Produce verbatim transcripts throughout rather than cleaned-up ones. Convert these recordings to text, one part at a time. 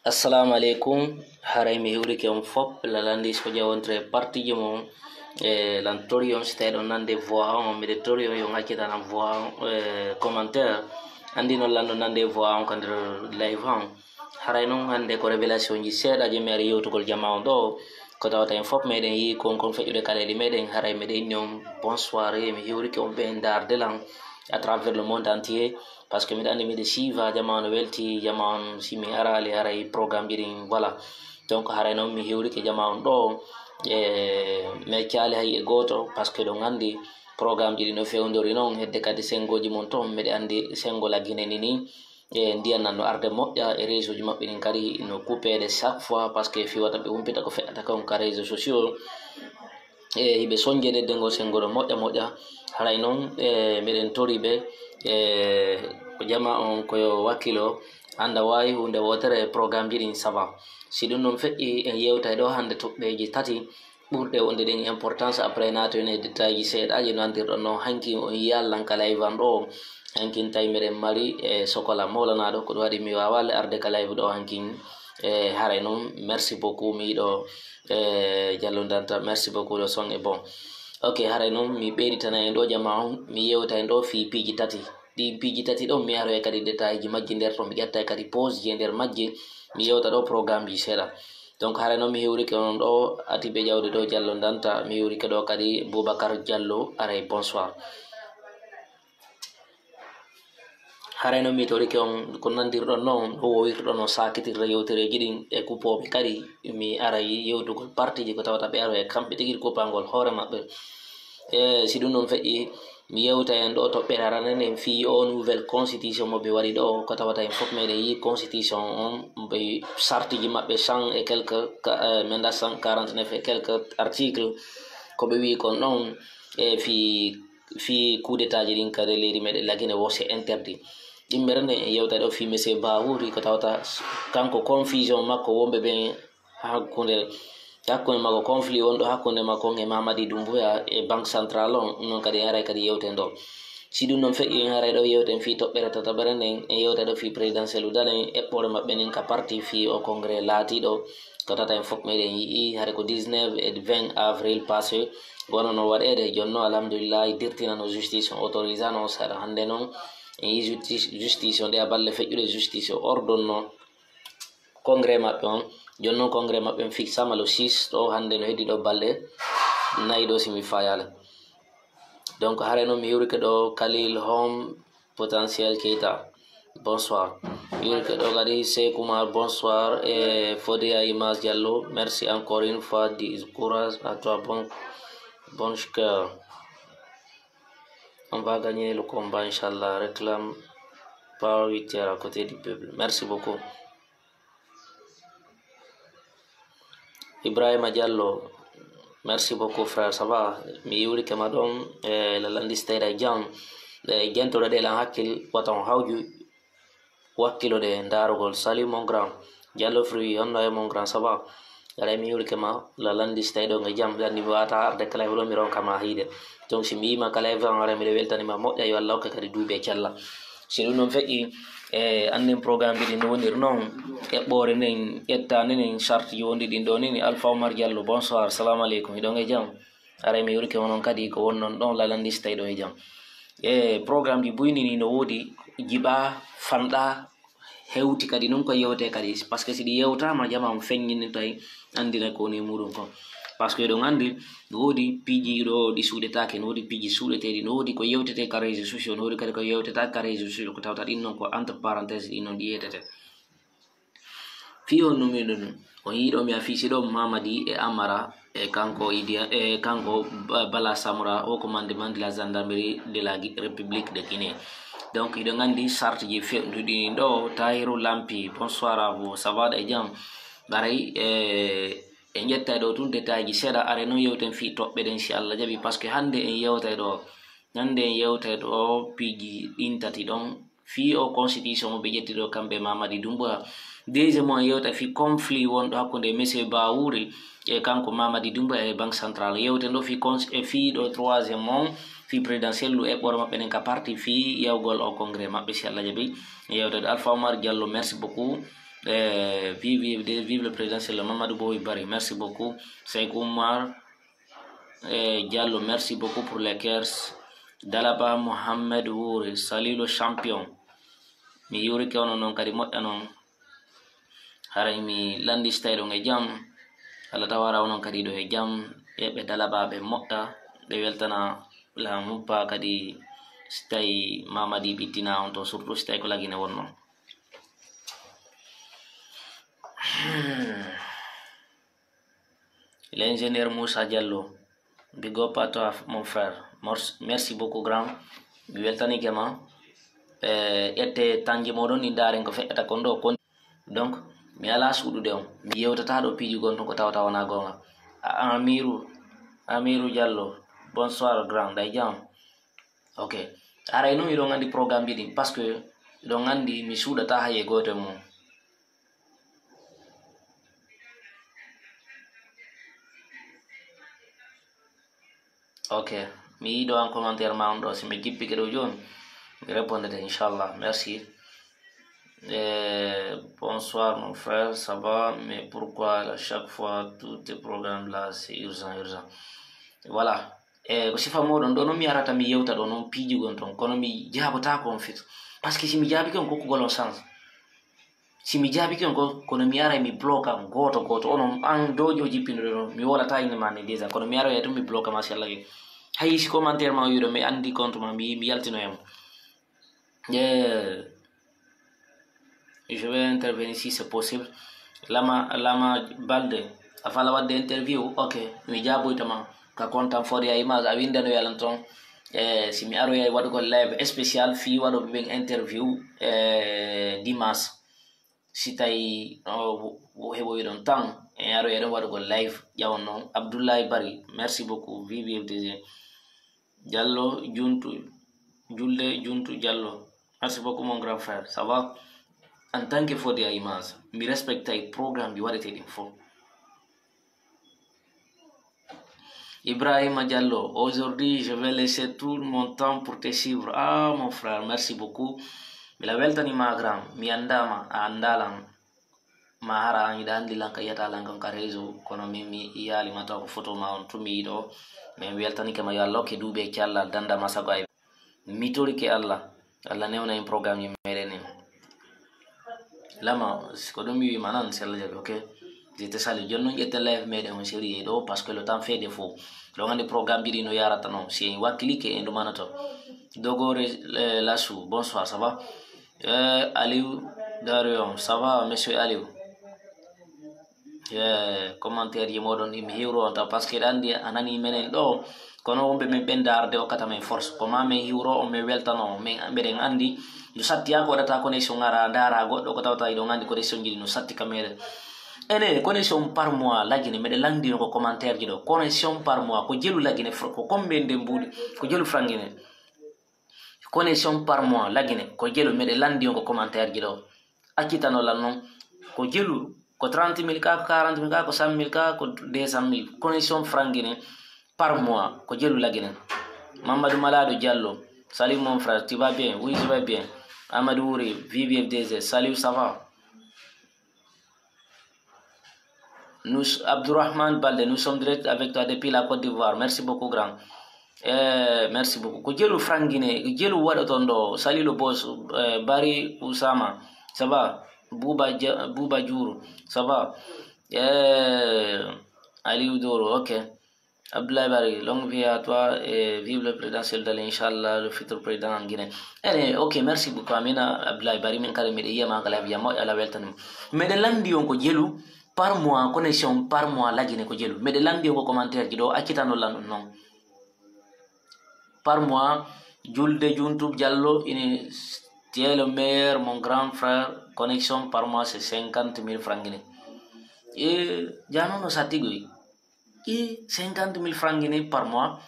Assalamu aleykum. Haray mi hiwrike on fop, lalandi so jawontre partiji mon. E lan tori on si tawi ɗon nande voix on, miɗe tori on yo on accitanan voix on, e, commentaire. Andi non lan ɗon nande voix on ka nder live on. Haray non hande ko révélation ji seeɗa je mi ari yewtugol jama on ɗo. Ko tawata en fop meɗen yi kon kon feƴƴude ka leydi meɗen. Haray meɗen inni on bonsoir, mi hiwrike on ɓe ndarde lan à travers le monde entier. Parce que miɗa andi miɗe siiva jama on welti, jama on si mi arali haray programme ji ɗin, voilà. Donc haray non mi hiwrike jama on ɗo, e mi accali hay e goto, parce que ɗon andi programme ji ɗin no fewndori non, hedde kadi sengoji mon ton, miɗe andi sengo laggine ni ni, e ndiyan nan no arde moƴƴa, e réseau ji maɓɓe ɗin kadi no coupede chaque fois, parce que fiwata ɓe humpita ko feƴƴata kon ka réseau sociaux. E hiɓe sonje ɗedde ngol sengo ɗo moƴƴa moƴƴa. Haray non, e meɗen tori ɓe, e ko jama on ko yo wakkilo, anda wawi hunde wotere e programme ji ɗin saba. Si ɗum non feƴƴi, en yewtay ɗo hande toɓɓeji tati ɓurɗe wonde ɗen importance, après nato en e détail ji seeɗaji no andirɗon no hanki on yiyallan ka live an ɗo. Hankin tawi meɗen mari e sokola mawlanaɗo, ko ɗum waɗi mi wawale arde ka live ɗo hankin. E haray non, merci beaucoup, mi yiɗo, e Diallo Danta, merci beaucoup, le son est bon. Ok, haray non mi ɓeyditana en ɗo jama on, mi yewta en ɗo fi piiji tati. Ɗi piiji tati ɗon mi aroya kadi détail ji majji nder to, mi ƴetta kadi pause ji e nder majji, mi yewta ɗo programme ji seeɗa. Donc haray non mi hiwrike on ɗo Atibe Jawde ɗo Diallo Danta, mi hiwrike ɗo kadi Boubacar Diallo, aray bonsoir. Haray non mi torike on ko nandirɗon non, no wowirɗon no sakitirde yewtereji ɗin e kuppooɓe kadi. Mi aray yewtugol partiji ko tawata ɓe aroya kamɓe tigi kuppangol hoore maɓɓe. E si ɗum non feƴƴi, mi yewta en ɗo toɓɓere arane nden fii o nouvelle constitution mo ɓe waɗi ɗo, ko tawata en fof meɗen yi constitution on, ɓe sartiji maɓɓe cent et quelques, ka- eh, min da cent quarante-neuf et quelques articles, ko ɓe wi kon ɗon, e fii fii coup d'état ji ɗin kadi leydi meɗen Lagine wo c'est interdit. Ɗimmere nde en yewta ɗo fii monsieur Bawuri, ko tawata kanko confusion makko wonɓe ɓen hakkunde, hakkunde makko, conflit wonɗo hakkunde makko e Mamadi Doumbouya e Banque Centrale on, ɗum non kadi en aray kadi yewten ɗo. Si ɗum non feƴƴi, en aray ɗo yewten fii toɓɓere tataɓere nden, en yewta ɗo fii présidentiel u dalen eɓɓore maɓɓe nden ka parti fii o congrès laatiɗo. Ko tata en fof meɗen yi'i, hare ko dix-neuf e vingt avril passé wonano waɗeede. Jooni noon, alhamdulillahi, dirtinano justice on, autorisano saɗa hannde noon. En yi justice, justice on, ɗe a balle feƴƴuɗe, justice o ordonno congrès maɓɓe on. Jooni noon, congrès maɓɓe on fixama le six, ɗo hannde no heddi ɗo balɗe nayi ɗo, si mi fayaale. Donc, hare noon, mi hiwrike ɗo Khalil Home Potentiel Keita, bonsoir. Yurke ɗo kadi, Seykoumar, bonsoir. Et Fodé à Image Diallo, merci encore une fois. Du courage à toi, bon, bon cœur. On va gagner le combat, Inch'Allah. Réclame par huit heures à côté du peuple. Merci beaucoup. Ibrahima Diallo, merci beaucoup, frère. Ça va? Mi yiwrike ma ɗon, e lalandi stayda e jam. E jentoɗo ɗe lan hakkil, wata on hawju wakkilo ɗe darugol. Salut mon grand. Diallo Fruit, honno e mon grand, ça va? Aray mi yiwrike ma, lalandi stayda ɗon e jam. Ɗan mi wata arde kala e huɗo mi ronka ma hiide. Donc si mi yima kala e vran, aray miɗo weltani ma moƴƴa, yo Allah hokke kadi duuɓi e cella. Si ɗum noon feƴƴi, e annin programme ji ɗi no woniri noon, eɓɓoore nden, ƴettaande nden, charte ji wonɗi ɗin ɗo nini. Alpha Oumar Diallo, bonsoir, salamu aleykum, hiɗon e jam? Aray mi yurike onon kadi ko wonnon ɗon, lalandi si tawi ɗo e jam. E programme ji buyni ni no woodi, jiɓa, fanɗa, hewti kadi noon ko yewte kadi, parce que si ɗi yewtama, jama on feññini tawi anndina ko woni e muɗum kon. Parce que eɗon anndi, no woodi piiji ɗo ɗi suuɗetaake, no woodi piiji suuɗeteeɗi, no woodi ko yewtete ka réseaux sociaux, no woodi kadi ko yewtetaake ka réseaux sociaux, ko tawta ɗin noon ko entre parenthèse, ɗin noon ɗi yetete. Fii on no miɗo ɗum, on yiɗo mi affiche ɗo Mamadi e Amara, e kanko Idia, e kanko Ba- Bala Samora, haut commandement de la gendarmerie de la Gui- République de Guinée. Donc, hiɗon anndi sarti ji fewndo ɗin ɗo, Tahirou Lampi, bonsoir à vous, ça va e jam? Ɓaray, e, en ƴettay ɗo tun détail ji seeɗa, are noon yewten fii toɓɓe ɗen si Allah jaɓi, parce que hannde en yewtay ɗo, hannde en yewtay ɗo piiji ɗin tati ɗon, fii o constitution mo ɓe ƴetti ɗo kamɓe Mamadi Doumbouya. Deuxiémement, en yewta fii conflit wonɗo hakkunde monsieur Bawuri e kanko Mamadi Doumbouya e Banque Centrale. Yewten ɗo fii cons- e fii ɗo troisiémement, fii présidentiel lu eɓɓore maɓɓe nden ka parti fii yawgol o congrès maɓɓe si Allah jaɓi. En yewta ɗo Alpha Oumar Diallo, merci beaucoup. Eh, vive, vive, vive le président, c'est le Mamadou Boy Barry. Merci beaucoup. Sekou Oumar, eh, Diallo, merci beaucoup pour les cœurs. Dalaba Mohamed Wouri, salut le champion. Mi yurike onon noon kadi moƴƴa noon. Haray mi lanndistay ɗon e jam. Allah taw hara onon kadi ɗo e jam. E ɓe Dalaba ɓe moƴƴa. Ɓe weltana la muppa kadi si tawi Mamadi ɓiddina on to, surtout si tawi ko Lagine wonno. L'ingénieur Moussa Diallo, big up à toi, mon frère. Mors-, merci beaucoup, grand. Mi weltanike ma. Eh, ƴette tanji moɗon, ni ndaaren ko feƴƴata kon ɗo kon. Donc, mi alaa suuɗude on. Mi yewtata ɗo piiji gon ton ko tawata wonaa goonga. A-, Amirou, Amirou Diallo, bonsoir, grand. Ɗay jam. Ok. Aray noon, hiɗon anndi programme ji ɗin, parce que hiɗon anndi mi suuɗata hay e gooto e mum. Ok. Mi yiɗo an commentaire ma on ɗo, si mi jippike ɗo jooni, mi répondete, inchallah. Merci. Eh, bonsoir, mon frère, ça va? Mais pourquoi à chaque fois tous tes programmes là, c'est urgent, urgent? Voilà. E ko sifa moɗon ɗo, noon mi arata mi yewta ɗo noon piiji gon ton, kono mi jaabotaako on fit. Parce que si mi jaabike on kokkugol on chance. Si mi jaabike on ko, kono mi aray mi bloka on gooto gooto. Onon an dow jo jippinɗo ɗo, mi wolata inde ma ni déjà. Kono mi aroya tun mi bloka ma si Allah gi. Hay si commentaire ma o wiɗo mi anndi compte ma, mi, mi yaltinoyamo. Eh, je vais intervenir si c'est possible. Lama, Lama Balde, a fala wadde interview? Ok, mi jaaboyta ma. Ka kontan fodi a image, a windano yalan ton. Eh, si mi aroyay waɗugol live spécial fii waɗo ɓen interview, eh, dimanche. Si tawi, o, o heɓoyi ɗon tan, en aroyay ɗon waɗugol live. Ƴawon noon. Abdoulaye Bari, merci beaucoup. Vivi F D G. Diallo, Juntu, Julde, Juntu, Diallo. Merci beaucoup, mon grand frère. Ça va? En tant que fodi a image, mi respectay programme ji waɗeteɗin fof. Ibrahima Diallo, aujourd'hui, je vais laisser tout mon temps pour te suivre. Ah, mon frère, merci beaucoup. Mila weltani ma, grand. Mi anndama, a anndalan. Ma hara an hiɗa anndi lan ka yiyata lan kan ka réseau, kono min mi yiyaali ma taw ko photo ma on tun mi yiɗo. Min weltanike ma, yo Allah hokke duuɓi e cellal, danda ma sago ay. Mi torike Allah, Allah newna en programme ji meɗen en. Lama, si ko ɗum mi wiima nan, si Allah jaɓi, ok. Je te salue. Jooni noon ƴetten live meɗen on sérieux ɗo, parce que le temps fait défaut. Ɗon anndi programme ji ɗi no yarata noon. Si en wakkilike en ɗumanato. Dogore, eh, Lassou, bonsoir, ça va? Eh, Aliou Darion, ça va, monsieur Aliou? Eh, commentaire ji moɗon ɗi mi hiwro on taw, parce que ɗa anndi a nani menen ɗo, kono wonɓe men ɓen darde okkata men force. Ko ma men hiwro on, men weltano on, men, meɗen anndi no satti haa ko waɗata connexion ara ndaara goɗɗo ko tawata hiɗon anndi connexion ji ɗi no satti ka meɗen. Ene, connexion par mois lagine, meɗen lanndino ko commentaire ji ɗo. Connexion par mois, ko jelu lagine, fr-, ko combien de mbuuɗi, ko jelu frangine. Connexion par mois lagine, ko jelu, meɗen lanndi on ko commentaire ji ɗo. Accitano lan noon, ko jelu, ko trente mille ka, ko quarante mille ka, ko cent mille ka, ko deux cent mille. Connexion frangine par mois, ko jelu lagine. Mamadou Malado Diallo, salut mon frère, tu vas bien? Oui, je vais bien. Amadou Wouri, V V F D Z, salut, ça va? Nous, Abdourahmane Balde, nous sommes direct avec toi depuis la Côte d'Ivoire. Merci beaucoup, grand. Eh, merci beaucoup. Ko jelu frangine, ko jelu waɗa toon ɗo. Salut le boss, eh, Bari Oussama. Ça va? Bouba Dia-, Bouba Diouro. Ça va? Eh, Aliou Doro, ok. Abdoulaye Bari, longue vie à toi et vive le président Cellou Dalein, Inch'Allah, le futur président en Guinée. Eh, ok, merci beaucoup, Amina Abdoulaye Bari, min kadi miɗo yiya ma ka live, jam moƴƴa, Allah weltanima. Meɗen lanndi on ko jelu par mois, connexion par mois lagine ko jelu. Meɗen lanndi on ko commentaire ji ɗo, accitano lan ɗum noon. Par mois, Julde Juntu Diallo, ini, tu es le meilleur, mon grand frère, connexion par mois, c'est cinquante mille francs guinéens. E, jano no satti goy. E cinquante mille francs guinéens par mois.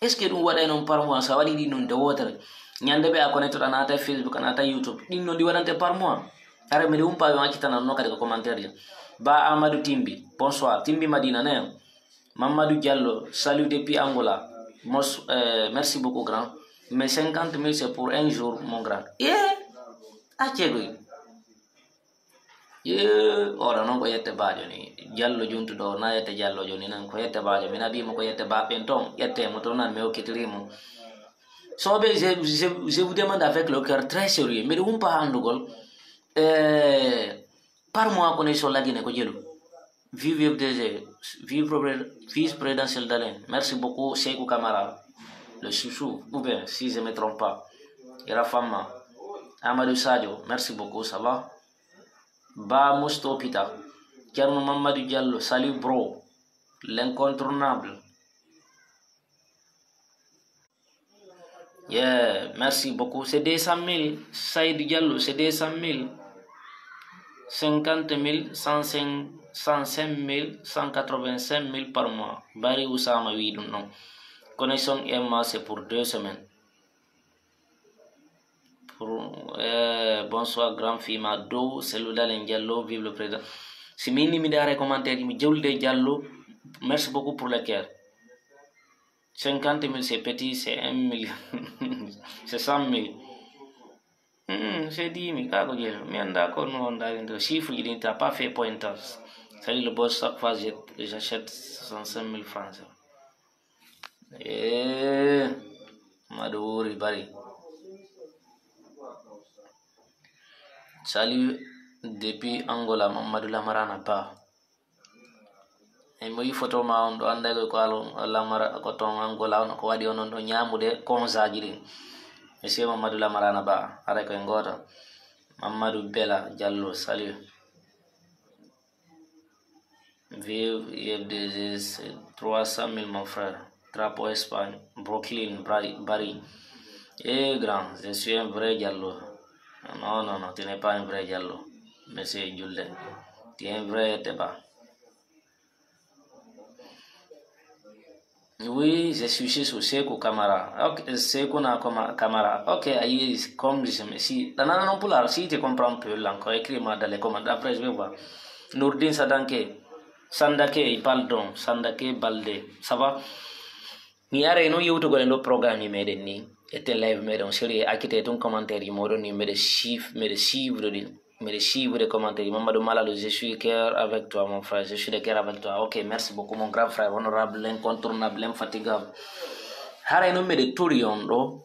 Est-ce que ɗum waɗay noon par mois? So a waɗi ɗi noon nde wootere, ñande ɓe a connecte a naata e Facebook, a naata e YouTube. Ɗin noon ɗi waɗante par mois. Ara mbiɗa humpa yo accitana noon kadi ko commentaire ji. Ba Amadou Timbi, bonsoir. Timbi Madina, ne? Mamadou Diallo, salut depuis Angola. Mos-, euh, merci beaucoup, grand. Mais cinquante mille, c'est pour un jour, mon grand. Eh, a ceegoy. Ye, oɗo noon ko yette baajo ni. Jallo juntuɗo o, na yette jallo joni nan ko yette baajo. Min aɓi mo ko yette baɓɓen toon. Yette mo toon nan mi okkitiri mo. Soɓe, je, je, je vous demande avec le cœur très sérieux. Mbiɗa humpa anndugol. Eh, par mois kono so lagine ko jelu. Vive F D G, vive vice présidentiel d'Alain. Merci beaucoup, Sekou Kamara, le chouchou, ou bien, si je me trompe pas. Ira Fama, Amadou Sadio, merci beaucoup, ça va? Ba Musto Pita, Thierno Mamadou Diallo, salut bro, l'incontournable. Yeah, merci beaucoup. C'est deux cent mille. Saïd Diallo, c'est deux cent mille. Cinquante mille, cent cinq, cent cinq mille, cent quatre-vingt-cinq mille par mois. Bari Oussama wi ɗum ɗon. Connexion M A, c'est pour deux semaines. Pour, eh, bonsoir, grand Fima Dow, c'est Loudalen Diallo, vive le président. Si mi inni mi daara e commentaire, mi jewlude Diallo, merci beaucoup pour le cœur. Cinquante mille, c'est petit, c'est un million, c'est cent mille. Hmm, c'est dix mille, ka ko jeeɗi. Mi annda ko no on daari nder chiffre ji ɗin, t'as pas fait pointage. C'est-à-dire le boss, chaque fois, j'ai, j'achète soixante-cinq mille francs. Eh, Mamadou Wuri Bari. Salut depuis Angola, Mamadou Lamarana Ba. E mo yi photo ma on ɗo annda ko, ko alon lamara ko ton Angola on ko waɗi onon ɗo ñaamude konsaji ɗin. Monsieur Mamadou Lamarana Ba, ara ko en goto. Mamadou Bela Diallo, salut. Vive I F D G, c'est trois cent mille, mon frère. Drapeau Espagne, Brooklyn, Bari, Bari. Eh, grand, je suis un vrai Diallo. Non, non, non, tu n'es pas un vrai Diallo. Monsieur Julde, tu es un vrai Teba. Oui, je suis Sekou, Sekou Kamara. Ok, Sekou na Koma-, Kamara. Ok, ayi, comme je me, si, dans la non pulaar, si tu comprends peu l'anglais, écris-moi dans les commentaires. Après, je vais voir. Nourdine Sadanke, Sandake, pardon, Sandake Balde. Ça va? Mi aray noon yewtugol e ɗo programme ji meɗen ni. Etten live meɗen o sérieux, accitez tun commentaire ji moɗon ni, mbeɗe suivre, mbeɗe suivre ɗin. Mbeɗe suivre commentaire ji. Mamadou Malalo, je suis cœur avec toi, mon frère. Je suis de cœur avec toi. Ok, merci beaucoup, mon grand frère, honorable, l'incontournable, l'infatigable. Haray noon mbeɗe tori on ɗo,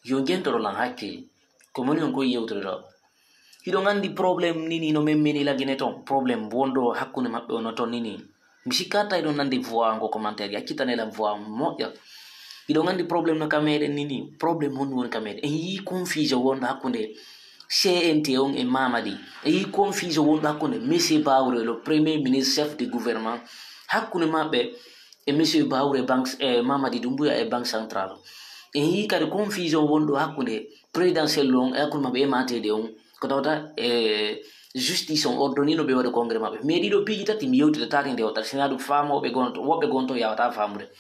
yo ngentoɗo lan hakkil. Ko moni on koye yewtude ɗo. Hiɗon anndi problème nini no men mini lagine ton. Problème wonɗo hakkunde maɓɓe ono ton nini. Mi sikkatta hiɗon anndi voix ngo commentaire. Accitane lan voix moƴƴa. Hiɗon anndi problème no ka meɗen nini. Problème honɗum woni ka meɗen? En yii confusion wonɗo hakkunde C N T on e Mamadi. En yii confusion wonɗo hakkunde Monsieur Baouré, le premier ministre chef du gouvernement. Hakkunde maɓɓe e Monsieur Baouré banque, e Mamadi Doumbouya e banque centrale. En yii kadi confusion wonɗo hakkunde présidentiel on e hakkunde maɓɓe e matede on. Ko tawata e justice on ordonino ɓe waɗa congrès maɓɓe. Mais ɗiɗo piiji tati mi yewtidataake nde o tati. Sina ɗum faamooɓe gonto, woɓɓe gonto yawata faamude.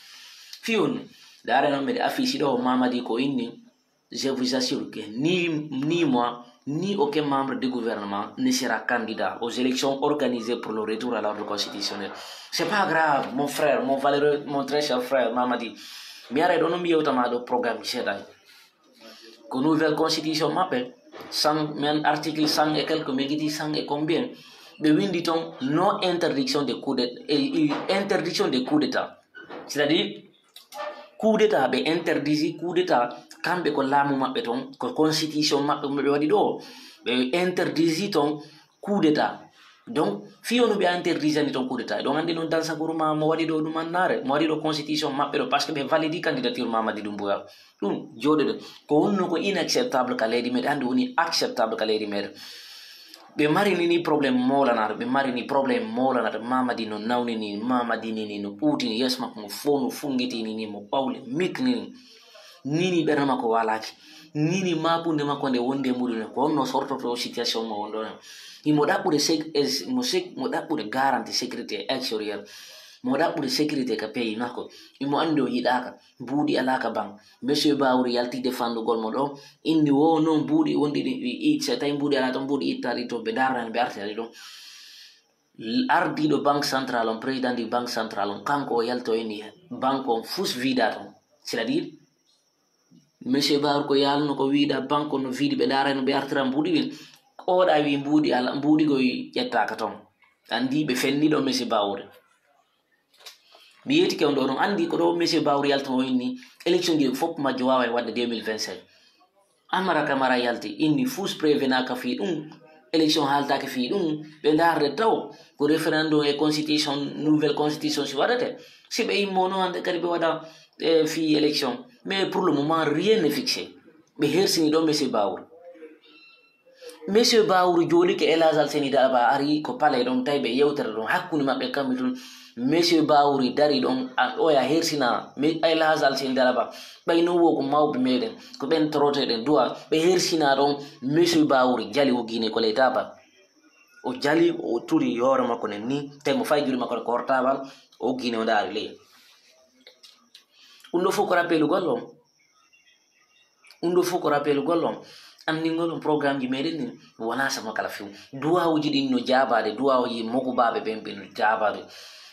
Fii on, ndaare noon mbeɗe affiche ɗo Mamadi ko inni. Je vous assure que ni, ni moi, ni aucun membre du gouvernement ne sera candidat aux élections organisées pour le retour à l'ordre constitutionnel. C'est pas grave, mon frère, mon valeureux, mon très cher frère Mamadi. Mi aray ɗo no mi yewtama ɗo programme seeɗa. Ko nouvelle constitution maɓɓe, cent, men article cent et quelques, mi giti cent et combien. Ɓe windi ton non interdiction de coup de, eh, eh, interdiction de coup d'état. C'est-à-dire, coup d'état, ɓe interdisi coup d'état, kamɓe ko laamu maɓɓe ton, ko constitution maɓɓe mo ɓe waɗi ɗo, ɓe interdisi ton coup d'état. Donc, fii ono ɓe interdisani ton coup d'état. Ɗon anndi noon dansakuru ma mo waɗi ɗo ɗum annaare, mo waɗi ɗo constitution maɓɓe ɗo, parce que ɓe validi candidature Mamadi Doumbouya. Ɗum jooɗoɗo, ko wonno ko inacceptable ka leydi meɗen, anndi woni acceptable ka leydi meɗen. Ɓe mari ni, ni problème mawlanaaɗo, ɓe mari ni problème mawlanaaɗo. Mamadi no nawnini, Mamadi nini no ɓuutini, yeeso makko mo fof no funngitini ni, mo ɓawle mik nini. Nini ɓernde makko waalaaki. Nini maakunde makko nde wondi e muɗum en. Ko honno sortoto situation mo wonɗo en? Himo ɗaɓɓude sec-, es-, mo sec-, mo ɗaɓɓude garantie sécurité extérieure. Mo ɗaɓɓude sécurité ka pays makko. Himo anndi o yiɗaaka. Mbuuɗi alaa ka ban. Monsieur Baouré yalti defandugol mo ɗo. Inni wo noon mbuuɗi wondi ɗi, i, i, so tawi mbuuɗi alaa toon, mbuuɗi ittaɗi toon, ɓe ndaarani, ɓe artani ɗum. Ardiiɗo banque centrale on, président du banque centrale on, kanko o yalto inni banque on fus wiida toon. C'est-à-dire, monsieur Baouré ko yaalno ko wiida banque on no wiidi ɓe ndaarani, ɓe artira mbuuɗi ɗin. Oɗa wi mbuuɗi ala, mbuuɗi goy ƴettaaka toon. Anndi ɓe fenni ɗo monsieur Bawuri. Mi yeetike on ɗo, ɗon anndi ko ɗo monsieur Bawuri yaltano inni élection ji fof majjo waaway waɗde deux mille vingt-cinq. Amara Camara yalti inni fus prévenaka fii ɗum, élection haaltaake fii ɗum, ɓe ndaarde taw ko référendum e constitution, nouvelle constitution si waɗete. Si ɓe immono hannde kadi ɓe waɗa, eh, fii élection. Mais pour le moment, rien n'est fixé. Ɓe hersini ɗo monsieur Bawuri. Monsieur Bawuri joolike El Hadj Alseni Daba ari ko palais ɗon, tawi ɓe yewtere ɗon hakkunde maɓɓe kamɓe tun. Monsieur Bawuri dari ɗon, a, oya hersina, mi, El Hadj Alseni Daba. Ɓay non wo ko mawɓe meɗen, ko ɓen toroteɗen duwa, ɓe hersina ɗon, monsieur Bawuri jali o Guinée ko ley taabal. O jali, o turi hoore makko nen ni, tawi mo fay juuɗe makko ɗe ko hoore taabal, o Guinée o ndaari ley. Ɗum ɗo fof ko rappelugol on. Ɗum ɗo fof ko rappelugol on. Anndingol on programme ji meɗen ɗin wonaa sama kala few. Duwawuji ɗin no jaabaade, duwawuji mokubaaɓe ɓen ɓe no jaabaade.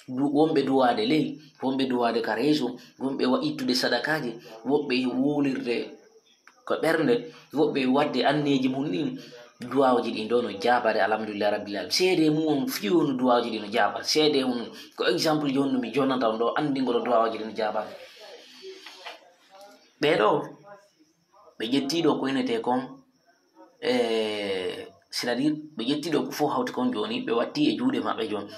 Du-, wonɓe duwaade ley, wonɓe duwaade ka réseau, wonɓe wa-, ittude sadakaaji, woɓɓe wuulirde ko ɓernde, woɓɓe waɗde anneeji mum ɗin. Duwawuji ɗin ɗo no jaabaade, alhamdulillahi rabbil alamin. Seede mum on, fii wonu duwawuji ɗin no jaabaade. Seede mum, ko exemple jooni no mi jonnata on ɗo, anndingol on duwawuji ɗin no jaabaade. Ɓee ɗo, ɓe ƴettii ɗo ko innetee kon, e, c'est-à-dire, ɓe ƴettii ɗo ko fof hawti kon jooni, ɓe watti e juuɗe maɓɓe jooni.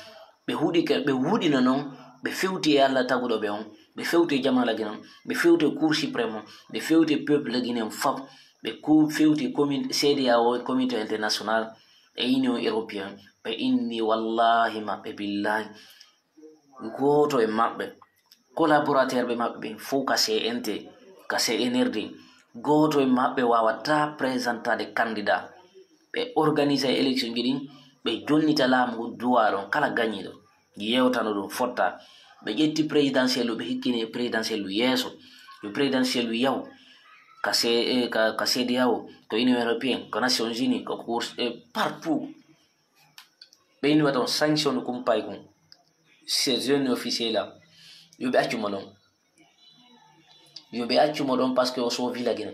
Ɓe huɗi ke, ɓe huɗina non, ɓe fewti e Allah taguɗo ɓe on, ɓe fewti e Jamaa Lagine on, ɓe fewti e Cour suprême on, ɓe fewti e peuple Lagine on fop, ɓe ku-, fewti e commun-, C D A O, Communauté internationale, e Union européenne, ɓe inni wallahi maɓɓe billahi. Gooto e maɓɓe, collaborateur ɓe maɓɓe ɓen fof ka C N T, ka C N R D, gooto e maɓɓe waawataa présentade candidat. Ɓe organisa e élection ji ɗin, ɓe jonnita laamu ngun duwa ɗon, kala gañiiɗo, yewtano ɗum fotta. Ɓe ƴetti présidentiel, ɓe hikkini présidentiel yeeso. Yo présidentiel yaw ka C-, eh, ka, ka C D A O, ko Union européenne, ko Nations Unies, ko Cour, eh, partout. Ɓe inni wata on sanction no kumpay kun. Ces jeunes officiers là, yo ɓe accu mo ɗon. Yo ɓe accu mo ɗon parce que o soofi Lagine.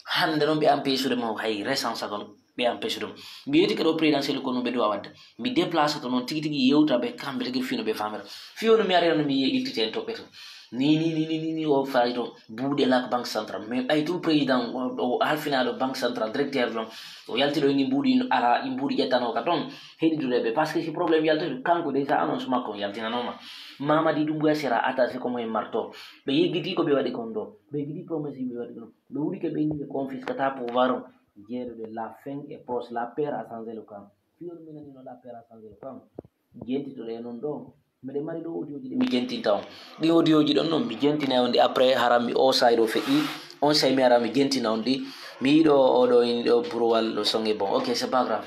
Hannde noon ɓe empêchude mo hay recensagol, ɓe empêchude mo. Mi yeetike ɗo présidentiel ko no ɓe duwa waɗde. Mi déplace to noon tigi tigi yewta ɓe kamɓe tigi fino ɓe famira. Fiyo no mi ari no mi yiye ittite en toɓɓe to. Ni, ni, ni, ni, ni, ni, o fayi to. Buuɗe laak Banque Centrale. Mais ɓay tun président o, o halfinaaɗo Banque Centrale, directeur ɗon, o yalti ɗo ni mbuuɗi ala, mbuuɗi ƴettano ka toon. Heɗidude ɓe. Parce que si problème yaltoto, kanko déjà annonce makko on yaltinanoma. Mamadi Doumbouya sera attaché comme un marteau. Ɓe yeggiti ko ɓe waɗi kon ɗo. Ɓe yeggiti promesse ɓe waɗi ɗon. Ɓe wuɗi ke ɓe yimɓe confiscata pouvoir on. Jeeɗuɗe la fin est proche. La peur a changé le camp. Fiyon minanino la peur a changé le camp. Jentitoɗe noon ɗo. Miɗen mari ɗo audio ji ɗi mi jentinta on. Ɗi audio ji ɗon noon mi jentina on ɗi après hara mi osay ɗo feƴƴi. On say mi ara mi jentina on ɗi. Mi yiɗo oɗo ini ɗo burowal ɗo songe bon. Ok, c'est pas grave.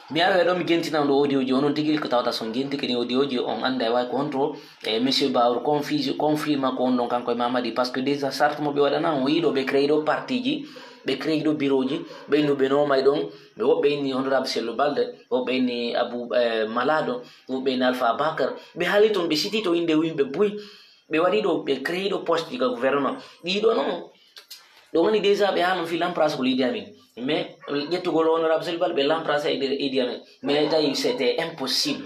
Mi ara ɗo mi jentina on ɗo audio ji onon tigi ko tawata son jentike ɗi audio ji on annda e way ko honto e monsieur Bawr conflit conflit makko on ɗon kanko e Mamadi parce que déjà charte mo ɓe waɗana on yiɗo ɓe créé ɗo parti ji ɓe créé ɗo bureau ji ɓe no ɓe nomay ɗon ɓe woɓɓe inni honorable Sello Balde woɓɓe inni Abou eh, Malado woɓɓe inni Alpha Bakar ɓe haali toon ɓe siti to innde yimɓe buy ɓe waɗi ɗo ɓe créé ɗo poste ji ka gouvernement ɗiɗo noon ɗo woni déjà ɓe haalno fi lamprase ko Idi Amin mais ƴettugol honorable Sello Balde ɓe lamprase e nder Idi Amin mais tawi c'était impossible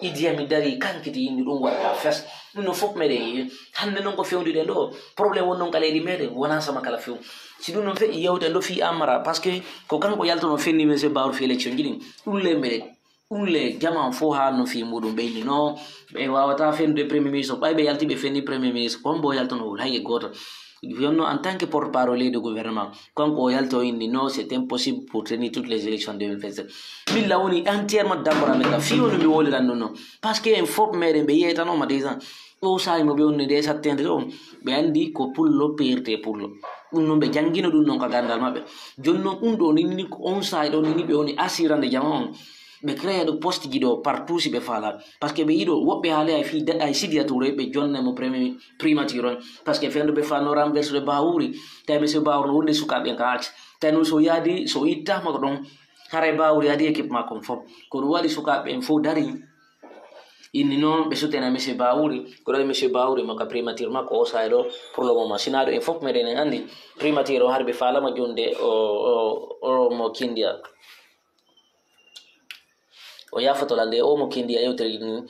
Idi Amin dari kankiti yimɓe ɗum waɗata fes ɗum no fof meɗen yi hannde noon ko fewndiden ɗo problème won noon ka leydi meɗen wona sama kala few si ɗum noon feƴƴi yewten ɗo fi amara parce que ko kanko yaltono fenni monsieur Bawr fi élection ji ɗin ɗum le meɗen ɗum le jama on fof haalno fi muɗum ɓe inni no ɓe wawata fendude premier ministre ɓay ɓe yalti ɓe fenni premier ministre ko hombo yaltono wul hay e goto wonno en tant que porte parole du gouvernement Kanko o yalti o inni non c'est impossible pour tenir toutes les élections deux mille vingt-sept. Ɓilla woni entièrement d'accord avec la fii woni mi woliran ɗum noon. Parce que en fof meɗen ɓe yeetanoma déjà. Ɗo saahi mo ɓe wonni nde sattende ɗo ɓe anndi ko pullo P R T pullo. Ɗum noon ɓe janngino ɗum noon ka ganndal maɓɓe. Jooni noon ɗum ɗo nini ko on saahi ɗo nini ɓe woni assurande jama on. Ɓe créé ɗo poste ji ɗo partout si ɓe faala. Parce que ɓe yiɗo woɓɓe haali hay fii daɗa hay Sidiya Touré ɓe jonne mo premier primature on. Parce que fenndo ɓe fanno renversude Bawuri. Tawi monsieur Bawuri no wonde sukaaɓe en ka acca. Tawi noon so yaadi so ittama ko ɗon haray Bawuri yaadi équipe makko on fof. Ko ɗum waɗi sukaaɓe en fof dari. Inni noon ɓe sutena monsieur Bawuri. Ko ɗo monsieur Bawuri mo ka primature makko o saahi ɗo pour le moment. Sinaa ɗo en fof meɗen en anndi primature o har ɓe faalama jonde o o o mo Kindiya. O yafoto la nde o mo kendi a yewtere ni.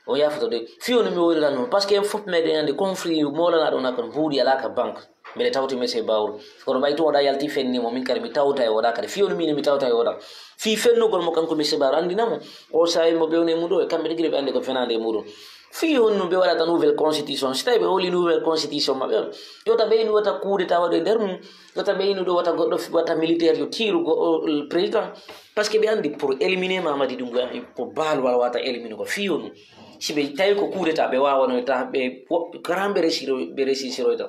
O yafoto de. Fiyo no mi wori la non. Parce que en fof meɗen andi conflit molana ɗo nakon buuɗi ala ka banque. Mbeɗe tawti monsieur Bawro. Kono ɓay tun oɗa yalti fenni mo min kadi mi tawta e oɗa kadi. Fiyo no min mi tawta e oɗa. Fi fennugol mo kanko monsieur Bawro andina mo. O sawi mo ɓewne muɗo e kamɓe tigi ɓe andi ko fenande e muɗum. Fi honno ɓe waɗata nouvelle constitution? Si tawi ɓe holi nouvelle constitution maɓɓe on, yota ɓeynu wata coup d'état waɗo e nder mum. Yota ɓeynu ɗo wata goɗɗo fi- wata militaire yo tiiru go- o- président. Parce que ɓe andi pour éliminer Mamadi Doumbouya, ko baalu wala wata éliminer ko fi honno. Si ɓe tawi ko coup d'état ɓe wawano ta ɓe woɓɓe karan ɓe resiro ɓe resisiroyta.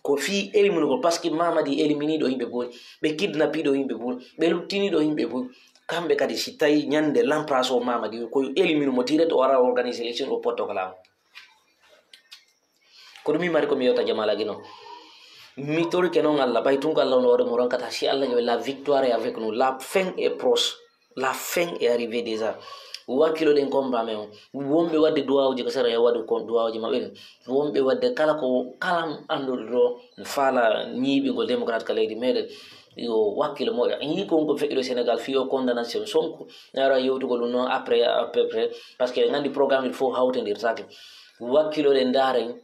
Ko fi éliminer ko parce que Mamadi élimini ɗo yimɓe boy, ɓe kidnapi ɗo yimɓe boy, ɓe luttini ɗo yimɓe boy. Kamɓe kadi si tawi ñande l'emplacé o Mamadi ko élimine mo direct o ara organiser élection o potto ko laamu. Ko ɗum mi mari ko mi yewta Jamal Agino. Mi torike noon Allah ɓay tun ko Allah on hoore mo ronkata si Allah jowe la victoire est avec nous, la fin est proche. La fin est arrivée déjà. Wakkiloɗen combat men on. Wonɓe wadde duwawuji ko sera e waɗu kon duwawuji maɓɓe ɗin. Wonɓe wadde kala ko kala annduɗo ɗo faala ñiiɓingol démocrate ka leydi meɗen. Yo wakkilo moƴƴa. En yii kon ko feƴƴuɗo Sénégal fii o condamnation Sonko. Ara yewtugol ɗum noon après à peu près. Parce que en anndi programme il faut hawtondirtake. Wakkiloɗen ndaaren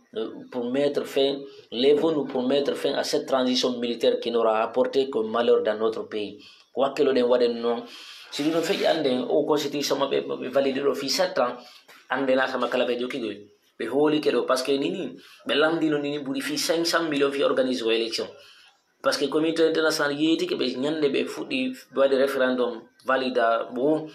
pour mettre fin, levons-nous pour mettre fin à cette transition militaire qui n'aura apporté que malheur dans notre pays. Wakkiloɗen waɗen noon. Si ɗum no feƴƴi annden o constitution maɓɓe ɓe valide ɗo fii sept ans, annden asama kala ɓe jokkigol. Ɓe hoolike ɗo parce que nini ɓe lamndino nini ɓuri fii cinq cent millions fii organise ko élection. Parce que communauté international yeetike ɓe ñande ɓe fuɗɗi waɗi référendum valida bo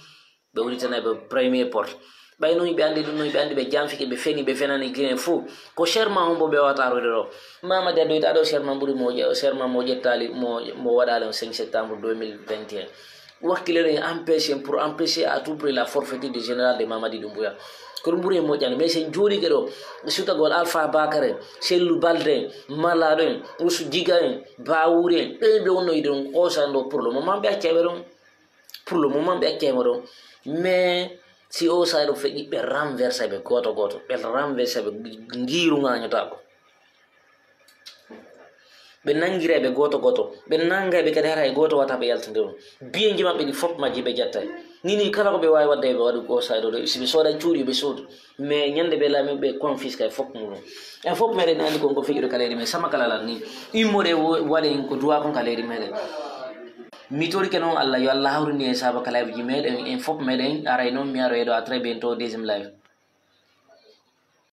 ɓe udditanay ɓe premier porte. Ɓay noon ɓe anndi ɗum noon ɓe anndi ɓe janfike ɓe feni ɓe fenani Guinée fof. Ko serment on bo ɓe wawata arde ɗo. Mamadi addoyta ɗo serment ɓuri mo ƴe- serment mo ƴettali mo mo waɗali on cinq septembre deux mille vingt et un. Wakkilere en empêche pour empêcher à tout prix la forfaiture du général de Mamadi Doumbouya. Ko ɗum ɓuri e moƴƴande mais sen jooɗike ɗo sutagol Alpha Bakar en, Sellu Balde en, Malaɗo en, Usu Jiga en, Bawuri en, ɓe ɓe wonno yiɗi ɗum osa ɗo pour le moment ɓe accay ɓe ɗum. Pour le moment ɓe accay mo ɗum. Mais si o saɗo feƴƴi ɓe renversa ɓe goto goto ɓe renversa ɓe ngiru gañotako. Ɓe nanngiray ɓe gooto gooto, ɓe nanngay ɓe kadi hara e gooto wata ɓe yaltinde ɗum. Biyeeji maɓɓe ɗi fof majji ɓe jattay. Nini kala ko ɓe waawi waɗde ɓe waɗi ko saɗo ɗo si ɓe sooda cuuɗi ɓe soodu. Mais ñande ɓe laami ɓe confisque e fof muɗum. En fof meɗen anndi kon ko feƴƴude ka leydi men sama kala lan ni. Immode waɗen ko duwa kon ka leydi meɗen. Mi torike noon Allah yo Allah hawrini en saaba ka live ji meɗen en fof meɗen aray noon mi aroye ɗo à très bientôt deuxième live.